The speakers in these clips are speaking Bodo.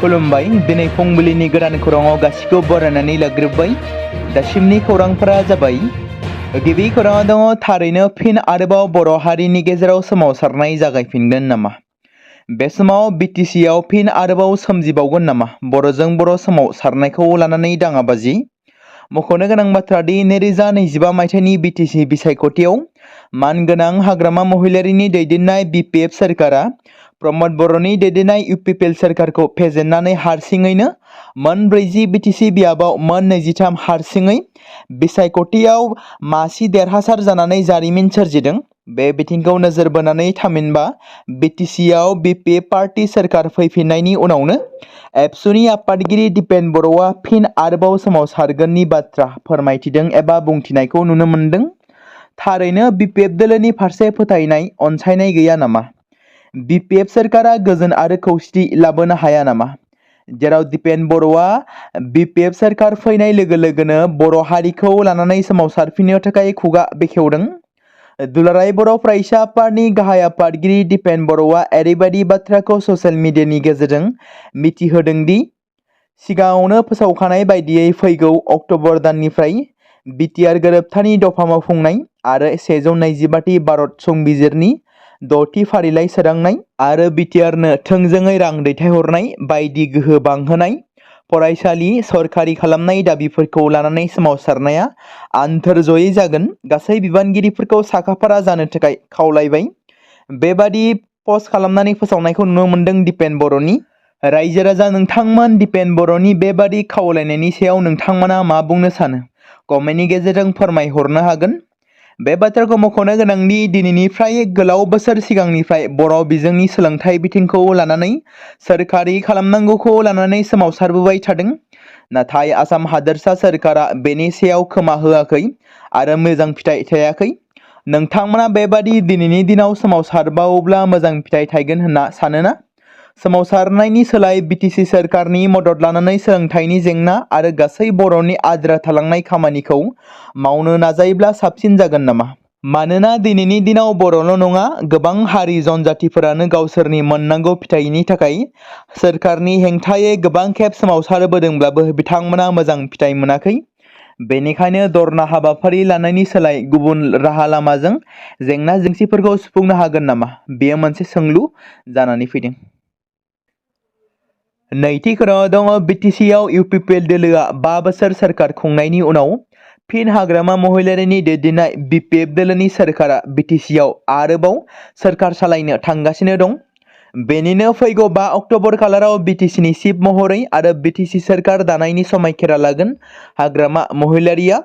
खुलुमबाय दिनै फुंबिलिनि गोदान खौराङाव गासिखौ बरायनानै लाग्रोबाय। दासिमनि खौरांफोरा जाबाय गिबि खौराङाव दङ थारैनो फिन आरोबाव बर' हारिनि गेजेराव सोमावसारनाय जागायफिनगोन नामा? बे समाव BTC आव फिन आरोबाव सोमजिबावगोन नामा बर'जों बर' सोमावसारनायखौ लानानै दाङाबाजि? मख'नो गोनां बाथ्रा दि 2025 मायथाइनि BTC बिसायख'थियाव मानगोनां हाग्रामा महिलारिनि दैदेननाय BPF सोरखारा प्रमद बर'नि दैदेननाय UPPL सोरखारखौ फेजेननानै हारसिङैनो मोन 40 BTC बियाबाव मोन 23 हारसिङै बिसायख'थियाव मासि देरहासार जानानै जारिमिन सोरजिदों। बे बिथिंखौ नोजोर बोनानै थामहिनबा BTC आव BPF पार्टी सोरखार फैफिननायनि उनावनो एबसुनि आफादगिरि दिपेन बर'आ फिन आरोबाव सोमावसारगोननि बाथ्रा फोरमायथिदों एबा बुंथिनायखौ नुनो मोनदों। थारैनो BPF दोलोनि फारसे फोथायनाय अनसायनाय गैया नामा? BPF सोरखारा गोजोन आरो खौसेथि लाबोनो हाया नामा? जेराव दिपेन बर'आ BPF सोरखार फैनाय लोगो लोगोनो बर' हारिखौ लानानै सोमावसारफिननो थाखाय खुगा बेखेवदों। दुलाराय बर' फरायसा आफादनि गाहाय आफादगिरि दिपेन बर'आ ओरैबायदि बाथ्राखौ ससियेल मिडियानि गेजेरजों मिथिहोदों दि सिगाङावनो फोसावखानाय बायदियै फैगौ अक्ट'बर दाननिफ्राय BTR गोरोबथानि दफा मावफुंनाय आरो 125थि भारत संबिजिरनि 6थि फारिलाइ सोदांनाय आरो BTR नो थोंजोङै रां दैथायहरनाय बायदि गोहो बांहोनाय फरायसालि सरखारि खालामनाय दाबिफोरखौ लानानै सोमावसारनाया आन्थोरजयै जागोन। गासै बिबानगिरिफोरखौ साखाफारा जानो थाखाय खावलायबाय। बेबादि पस्ट खालामनानै फोसावनायखौ नुनो मोनदों दिपेन बर'नि। रायजो राजा नोंथांमोन दिपेन बर'नि बेबादि खावलायनायनि सायाव नोंथांमोना मा बुंनो सानो? कमेन्टनि गेजेरजों फोरमायहरनो हागोन। बे बाथ्राखौ मख'नो गोनांदि दिनैनिफ्राय गोलाव बोसोर सिगांनिफ्राय बर' बिजोंनि सोलोंथाइ बिथिंखौ लानानै सोरखारि खालामनांगौखौ लानानै सोमावसारबोबाय थादों। नाथाय आसाम हादोरसा सोरखारा बेनि सायाव खोमा होआखै आरो मोजां फिथाइ थायाखै। नोंथांमोना बेबादि दिनैनि दिनाव सोमावसारबावोब्ला मोजां फिथाइ थायगोन होनना सानोना? सोमावसारनायनि सोलाय BTC सोरखारनि मदद लानानै सोलोंथाइनि जेंना आरो गासै बर'नि आद्रा थालांनाय खामानिखौ मावनो नाजायोब्ला साबसिन जागोन नामा? मानोना दिनैनि दिनाव बर'ल' नङा गोबां हारि जनजातिफोरानो गावसोरनि मोननांगौ फिथाइनि थाखाय सोरखारनि हेंथायै गोबां खेब सोमावसारबोदोंब्लाबो बिथांमोना मोजां फिथाइ मोनाखै। बेनिखायनो धरना हाबाफारि लानायनि सोलाय गुबुन राहा लामाजों जेंना जेंसिफोरखौ सुफुंनो हागोन नामा? बेयो मोनसे सोंलु जानानै फैदों। नैथि खौराङाव दङ BTC आव UPPL दोलोआ 5 बोसोर सोरखार खुंनायनि उनाव फिन हाग्रामा महिलारिनि दैदेननाय BPF दोलोनि सोरखारा BTC आव आरोबाव सोरखार सालायनो थांगासिनो दं। बेनिनो फैगौ 5 अक्ट'बर खालाराव BTC नि चिफ महरै आरो BTC सोरखार दानायनि समायखिरा लागोन हाग्रामा महिलारिया।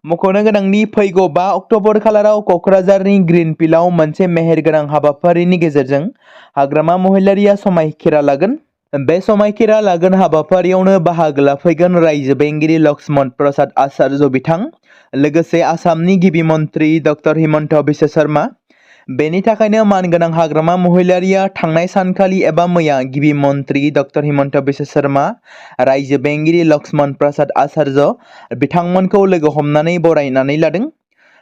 मख'नो गोनांदि फैगौ 5 अक्ट'बर खालाराव क'क्राझारनि ग्रिनफिल्डआव मोनसे मेहेरगोनां हाबाफारिनि गेजेरजों हाग्रामा महिलारिया समायखिरा लागोन। बे समायखिरा लागोन हाबाफारियावनो बाहागो लाफैगोन रायजो बेंगिरि लक्ष्मण प्रसाद आचार्य बिथां, लोगोसे आसामनि गिबि मन्थ्रि डक्टर हिमन्त बिश्व शर्मा। बेनि थाखायनो मानगोनां हाग्रामा महिलारिया थांनाय सानखालि एबा मैया गिबि मन्थ्रि डक्टर हिमन्त बिश्व शर्मा, रायजो बेंगिरि लक्ष्मण प्रसाद आचार्य बिथांमोनखौ लोगो हमनानै बरायनानै लादों।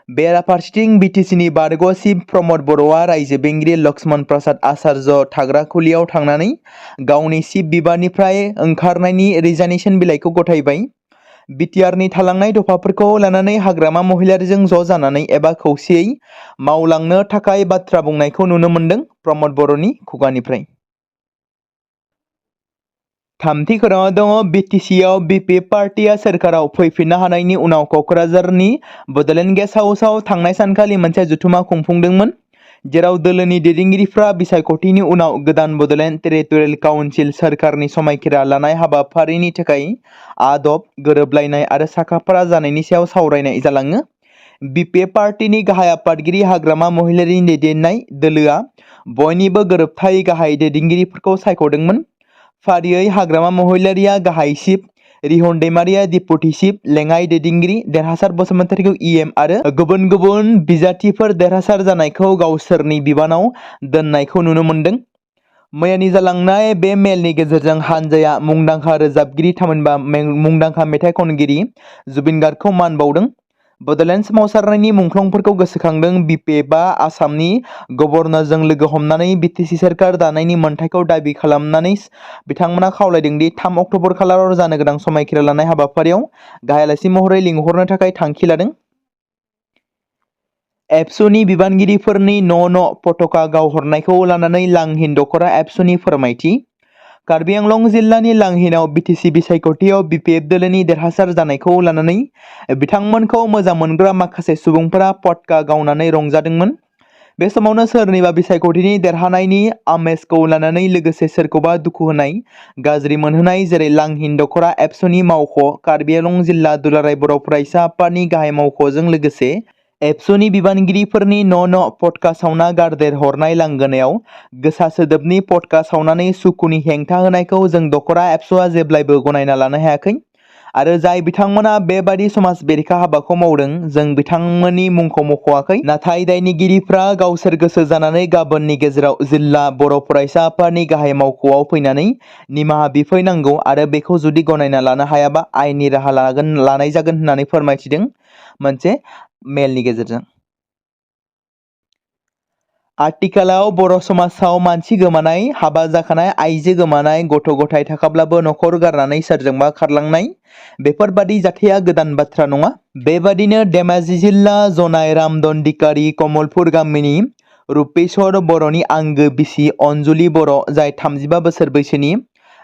बेराफारसेथिं BTC नि बारग' चिफ प्रमद बर'आ रायजो बेंगिरि लक्ष्मण प्रसाद आचार्य थाग्रा खुलियाव थांनानै गावनि चिफ बिबाननिफ्राय ओंखारनायनि रिजाइनेसन बिलाइखौ गथायबाय। BTR नि थालांनाय दफाफोरखौ लानानै हाग्रामा महिलारिजों ज' जानानै एबा खौसेयै मावलांनो थाखाय बाथ्रा बुंनायखौ नुनो मोनदों प्रमद बर'नि खुगानिफ्राय। थामथि खौराङाव दङ BTC आव BPF पार्टीआ सोरखाराव फैफिननो हानायनि उनाव क'क्राझारनि बड'लेण्ड गेस्ट हाउसआव थांनाय सानखालि मोनसे जथुमा खुंफुंदोंमोन। जेराव दोलोनि दैदेनगिरिफ्रा बिसायख'थिनि उनाव गोदान बड'लेण्ड टेरिटरियेल काउन्सिल सोरखारनि समायखिरा लानाय हाबाफारिनि थाखाय आदब, गोरोबलायनाय आरो साखाफारा जानायनि सायाव सावरायनाय जालाङो। BPF पार्टीनि गाहाय आफादगिरि हाग्रामा महिलारिनि दैदेननाय दोलोआ बयनिबो गोरोबथायै गाहाय दैदेनगिरिफोरखौ सायख'दोंमोन। फारियै हाग्रामा महिलारिया गाहाय चिफ, रिहन दैमारिया डिपुटि चिफ, लेङाइ दैदेनगिरि देरहासार बसुमतारीखौ EM आरो गुबुन गुबुन बिजाथिफोर देरहासार जानायखौ गावसोरनि बिबानाव दोननायखौ नुनो मोनदों। मैयानि जालांनाय बे मेलनि गेजेरजों हानजाया मुंदांखा रोजाबगिरि थामहिनबा मुंदांखा मेथाइ खनगिरि जुबिन गार्गखौ मान बावदों। बड'लेण्ड सोमावसारनायनि मुंख्लंफोरखौ गोसोखांदों BPFआ आसामनि गभर्नरजों लोगो हमनानै BTC सोरखार दानायनि मोन्थाइखौ दाबि खालामनानै बिथांमोना खावलायदों दि 3 अक्ट'बर खालाराव जानो गोनां समायखिरा लानाय हाबाफारियाव गाहाय आलासि महरै लिंहरनो थाखाय थांखि लादों। एबसुनि बिबानगिरिफोरनि न' पताका गावहरनायखौ लानानै लांहिन दख'रा एबसुनि फोरमायथि। कार्बि आंलं जिल्लानि लांहिनाव BTC बिसायख'थियाव BPF दोलोनि देरहासार जानायखौ लानानै बिथांमोनखौ मोजां मोनग्रा माखासे सुबुंफोरा पताका गावनानै रंजादोंमोन। बे समावनो सोरनिबा बिसायख'थिनि देरहानायनि आमेजखौ लानानै लोगोसे सोरखौबा दुखु होनाय, गाज्रि मोनहोनाय जेरै लांहिन दख'रा एबसुनि मावख', कार्बि आंलं जिल्ला दुलाराय बर' फरायसा आफादनि गाहाय मावख'जों लोगोसे एबसुनि बिबानगिरिफोरनि न' पताका सावना गारदेर हरनाय लांगोनायाव गोसा सोदोबनि पताका सावनानै सुखुनि हेंथा होनायखौ जों दख'रा एबसुआ जेब्लायबो गनायना लानो हायाखै आरो जाय बिथांमोना बेबादि समाज बेरेखा हाबाखौ मावदों जों बिथांमोननि मुंखौ मख'वाखै, नाथाय दायनिगिरिफ्रा गावसोर गोसो जानानै गाबोननि गेजेराव जिल्ला बर' फरायसा आफादनि गाहाय मावख'आव फैनानै निमाहा बिफैनांगौ आरो बेखौ जुदि गनायना लानो हायाबा आयेननि राहा लानाय जागोन होननानै फोरमायथिदों मोनसे मेलनि गेजेरजों। आथिखालाव बर' समाजाव मानसि गोमानाय, हाबा जाखानाय आइजो गोमानाय, गथ' गथाय थाखाब्लाबो न'खर गारनानै सोरजोंबा खारलांनाय बेफोरबादि जाथाया गोदान बाथ्रा नङा। बेबादिनो धेमाजि जिल्ला जनाय रामदन्दिकारि कमलपुर गामिनि रुपेश्वर बर'नि आंगो बिसि अनजुलि बर' जाय 35 बोसोर बैसोनि।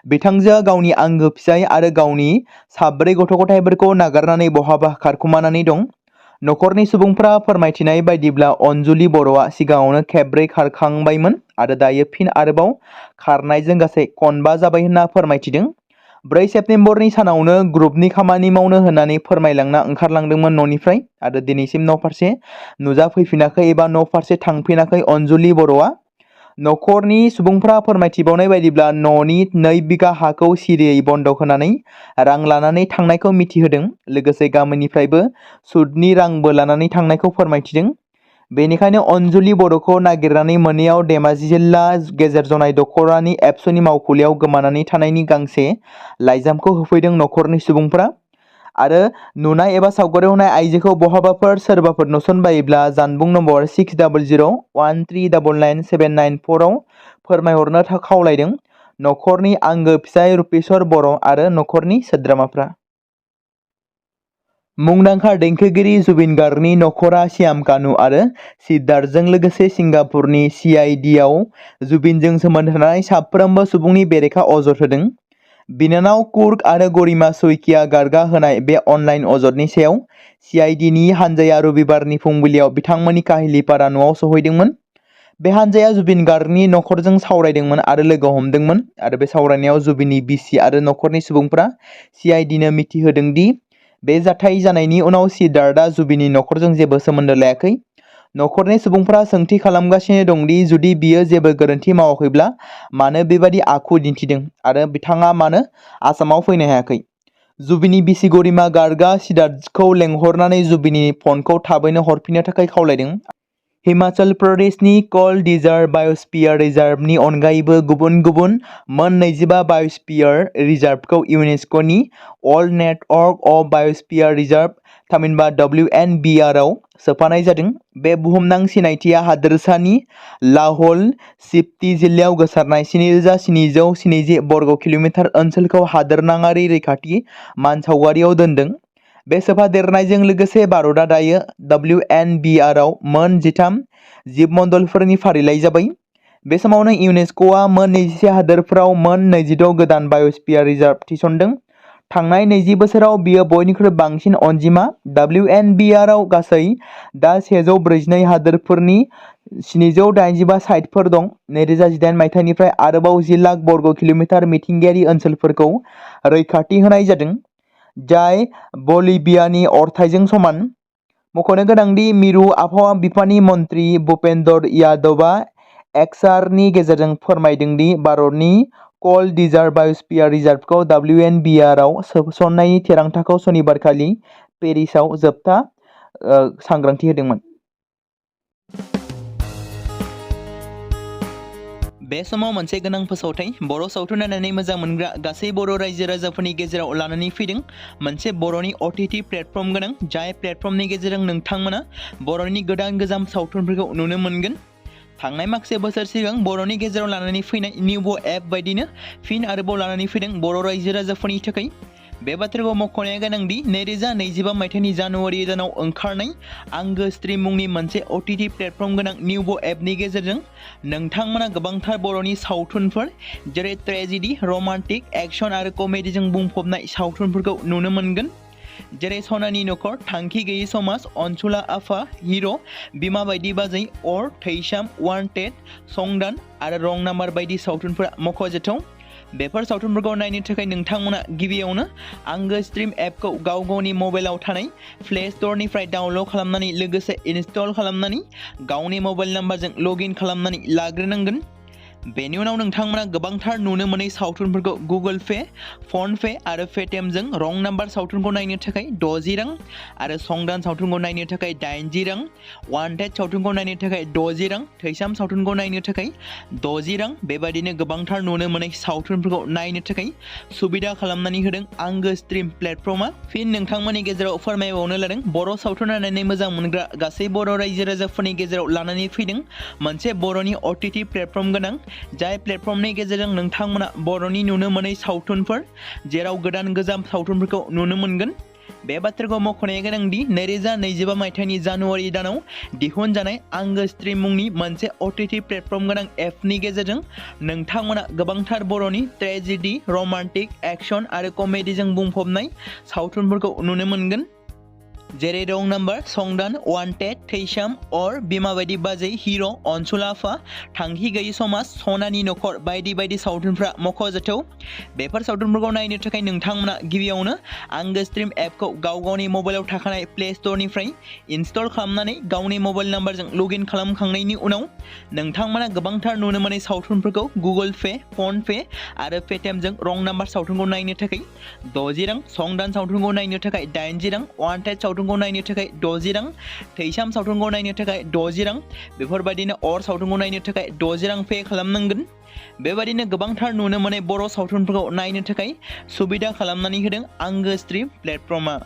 बिथांजोआ गावनि आंगो फिसाय आरो गावनि 4 गथ' गथायफोरखौ नागारनानै बहाबा खारखुमानानै दं। न'खरनि सुबुंफ्रा फोरमायथिनाय बायदिब्ला अनजुलि बर'आ सिगाङावनो खेबब्रै खारखांबायमोन आरो दायो फिन आरोबाव खारनायजों गासै खनबा जाबाय होनना फोरमायथिदों। 4 सेप्तेम्बरनि सानावनो ग्रुपनि खामानि मावनो होननानै फोरमायलांना ओंखारलांदोंमोन न'निफ्राय आरो दिनैसिम न' फारसे नुजाफैफिनाखै एबा न' फारसे थांफिनाखै अनजुलि बर'आ। न'खरनि सुबुंफ्रा फोरमायथिबावनाय बायदिब्ला न'नि 2 बिघा हाखौ सिरियै बन्दक होनानै रां लानानै थांनायखौ मिथिहोदों। लोगोसे गामिनिफ्रायबो सुदनि रांबो लानानै थांनायखौ फोरमायथिदों। बेनिखायनो अनजुलि बर'खौ नागिरनानै मोनैयाव धेमाजि जिल्ला गेजेर जनाय दख'रानि एबसुनि मावखुलियाव गोमानानै थानायनि गांसे लाइजामखौ होफैदों न'खरनि सुबुंफ्रा आरो नुनाय एबा सावगारियाव होनाय आइजोखौ बहाबाफोर सोरबाफोर नुसनबायोब्ला जानबुं नम्बर 6001399794 आव फोरमायहरनो खावलायदों न'खरनि आंगो फिसाय रुपेश्वर बर' आरो न'खरनि सोद्रोमाफ्रा। मुंदांखा देंखोगिरि जुबिन गार्गनि नखरा श्याम कानु आरो सिद्धार्थजों लोगोसे सिंगापुरनि CID-आव जुबिनजों सोमोन्दो थानाय साफ्रोमबो सुबुंनि बेरेखा अजद होदों। बिनानाव कुर्ग आरो गरिमा सुइकिया गार्गआ होनाय बे अनलाइन अजदनि सायाव CID-नि हानजाया रबिबारनि फुंबिलियाव बिथांमोननि काहिलिपारा न'आव सहैदोंमोन। बे हानजाया जुबिन गार्गनि नखरजों सावरायदोंमोन आरो लोगो हमदोंमोन आरो बे सावरायनायाव जुबिननि बिसि आरो नखरनि सुबुंफ्रा CID-नो मिथिहोदों दि बे जाथाय जानायनि उनाव सिद्धार्थआ जुबिननि नखरजों जेबो सोमोन्दो लायाखै। नखरनि सुबुंफ्रा सोंथि खालामगासिनो दं दि जुदि बियो जेबो गोरोन्थि मावाखैब्ला मानो बेबादि आखु दिन्थिदों आरो बिथाङा मानो आसामाव फैनो हायाखै। जुबिननि बिसि गरिमा गार्गआ सिद्धार्थखौ लेंहरनानै जुबिननि फनखौ थाबैनो हरफिननो थाखाय खावलायदों। हिमाचल प्रदेशनि कल डिजार्ट बायोस्फीयर रिजार्भनि अनगायैबो गुबुन गुबुन मोन 25 बायोस्फीयर रिजार्भखौ इउनेस्क'नि world network of biosphere reserve थामहिनबा WNBR आव सोफानाय जादों। बे बुहुमनां सिनायथिया हादोरसानि लाहौल स्पिति जिल्लायाव गोसारनाय 7770 बर्ग किल'मिटार ओनसोलखौ हादोरनाङारि रैखाथि मानसावगारियाव दोनदों। बे सोफादेरनायजों लोगोसे भारतआ दायो WNBR आव मोन 13 जिबमण्डलफोरनि फारिलाइ जाबाय। बे समावनो इउनेस्क'आ मोन 21 हादोरफोराव मोन 26 गोदान बायोस्फीयर रिजार्भ थिसनदों। थांनाय 20 बोसोराव बेयो बयनिख्रुइ बांसिन अनजिमा। WNBR आव गासै दा 142 हादोरफोरनि 785 साइटफोर दं। 2018 मायथाइनिफ्राय आरोबाव 10 लाख बर्ग किल'मिटार मिथिंगायारि ओनसोलफोरखौ रैखाथि होनाय जादों, जाय बलिभियानि अरथाइजों समान। मख'नो गोनांदि मिरु आबहावा बिफाननि मन्त्रि भुपेन्द्र यादवआ एक्सआरनि गेजेरजों फोरमायदों दि भारतनि कल डिजार्ट बायोस्फीयर रिजार्भखौ WNBR आव सोसननायनि थिरांथाखौ सनिबारखालि पेरिसआव जोबथा सांग्रांथि होदोंमोन। बे समाव मोनसे गोनां फोसावथाय बर' सावथुन नायनानै मोजां मोनग्रा गासै बर' रायजो राजाफोरनि गेजेराव लानानै फैदों मोनसे बर'नि OTT प्लेटफर्म गोनां जाय प्लेटफर्मनि गेजेरजों नोंथांमोना बर'नि गोदान सावथुनफोरखौ नुनो मोनगोन। थांनाय माखासे बोसोर सिगां बर'नि गेजेराव लानानै फैनाय निउबो एप बायदिनो फिन आरोबाव लानानै फैदों बर' रायजो राजाफोरनि थाखाय। बे बाथ्राखौ मख'नाया गोनांदि 2025 मायथाइनि जानुवारि दानाव ओंखारनाय आंगो स्ट्रीम मुंनि मोनसे OTT प्लेटफर्म गोनां निउबो एपनि गेजेरजों नोंथांमोना गोबांथार बर'नि सावथुनफोर जेरै ट्रेजेडी, रमान्टिक, एक्शन आरो कमेडीजों बुंफबनाय सावथुनफोरखौ नुनो मोनगोन। जेरै सनानि नखर, थांखि गैयै समाज, अनसुला आफा, हिर', बिमा बायदि बाजै, अर, थैसाम, वान्टेड, संदान आरो रं नाम्बार बायदि सावथुनफोरा मख'जाथाव। बेफोर सावथुनफोरखौ नायनो थाखाय नोंथांमोना गिबियावनो आंगो स्ट्रीम एपखौ गावनि मबाइलाव थानाय प्ले स्ट'रनिफ्राय डाउनल'ड खालामनानै लोगोसे इनस्टल खालामनानै गावनि मबाइल नाम्बारजों लगइन खालामनानै लाग्रोनांगोन। बेनि उनाव नोंथांमोना गोबांथार नुनो मोनै सावथुनफोरखौ गुगोल पे, फन पे आरो पेटिएमजों रं नाम्बार सावथुनखौ नायनो थाखाय 60 रां आरो संदान सावथुनखौ नायनो थाखाय 80 रां, वान्टेड सावथुनखौ नायनो थाखाय 60 रां, थैसाम सावथुनखौ नायनो थाखाय 60 रां बेबादिनो गोबांथार नुनो मोनै सावथुनफोरखौ नायनो थाखाय सुबिदा खालामनानै होदों आंगो स्ट्रीम प्लेटफर्मा। फिन नोंथांमोननि गेजेराव फोरमायबावनो लादों बर' सावथुन नायनानै मोजां मोनग्रा गासै बर' रायजो राजाफोरनि गेजेराव लानानै फैदों मोनसे बर'नि OTT प्लेटफर्म गोनां जाय प्लेटफर्मनि गेजेरजों नोंथांमोना बर'नि नुनो मोनै सावथुनफोर जेराव गोजाम सावथुनफोरखौ नुनो मोनगोन। बे बाथ्राखौ मख'नाया गोनांदि 2025 मायथाइनि जानुवारि दानाव दिहुनजानाय आंगो स्ट्रीम मुंनि मोनसे OTT प्लेटफर्म गोनां एपनि गेजेरजों नोंथांमोना गोबांथार बर'नि ट्रेजेडी, रमान्टिक, एक्शन आरो कमेडीजों बुंफबनाय सावथुनफोरखौ नुनो मोनगोन। जेरै रं नाम्बार, संदान, वान्टेड, थैसाम, अर, बिमा बायदि बाजै, हिर', अनसुला आफा, थांखि गैयै समाज, सनानि नखर बायदि बायदि सावथुनफ्रा मख'जाथाव। बेफोर सावथुनफोरखौ नायनो थाखाय नोंथांमोना गिबियावनो आंगो स्ट्रीम एपखौ गावनि मबाइलाव थाखानाय प्ले स्ट'रनिफ्राय इनस्टल खालामनानै गावनि मबाइल नाम्बारजों लगइन खालामखांनायनि उनाव नोंथांमोना गोबांथार नुनो मोनै सावथुनफोरखौ गुगोल पे, फन पे आरो पेटिएमजों रं नाम्बार सावथुनखौ नायनो थाखाय 60 रां, संदान सावथुनखौ नायनो थाखाय 80 रां, वान्टेड सावथुनखौ नायनो थाखाय 60 रां, थैसाम सावथुनखौ नायनो थाखाय 60 रां बेफोरबायदिनो अर सावथुनखौ नायनो थाखाय 60 रां पे खालामनांगोन। बेबायदिनो गोबांथार नुनो मोनै बर' सावथुनफोरखौ नायनो थाखाय सुबिदा खालामनानै होदों आंगो स्ट्रीम प्लेटफर्मा।